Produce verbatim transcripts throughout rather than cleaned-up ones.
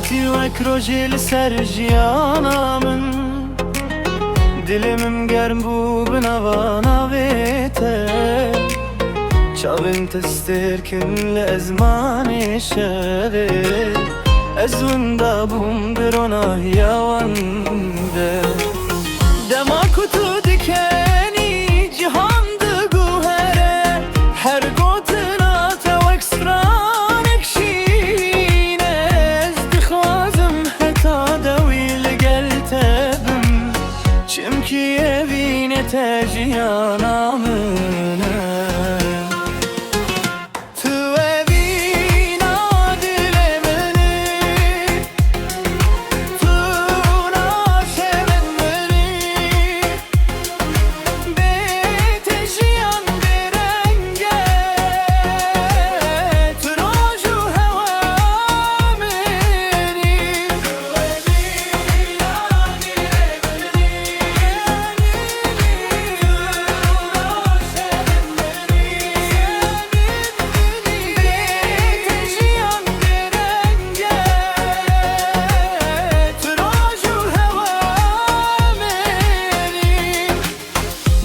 Tî wek rojê li ser jiyana min. Dilê min germ bû bi nava navê te. Çavên te stêrk in li ezmanê şevê. Ez winda bûm di ronahiya wan de. Dema ku tu dikenî cihan diguhere. Her gotina te wek stranek şîrîn e. Ez dixwazim heta dawî li gel te bim. Çimkî evînê te jiyana min e. Tu evîna dilê min î. Tu naşê min î. Bê te jiyan bêreng e. Tu roj û hewa min î.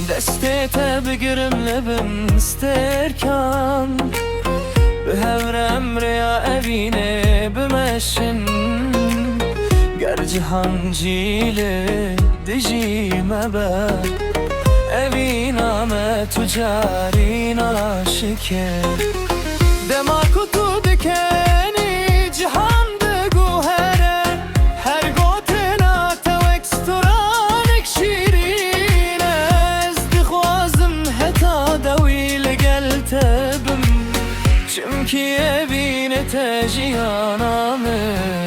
Destê te bigirim li bin stêrkan. Bi hev re em rêya evînê bimeşin. Ger cihan cî li dijî me be, evîna me tu carî naşike. Dema ku tu dikenî cihan diguhere. Her gotina te wek stranek şîrîn e. Ez dixwazim heta dawî li gel te bim. Çimkî evînê te jiyana min.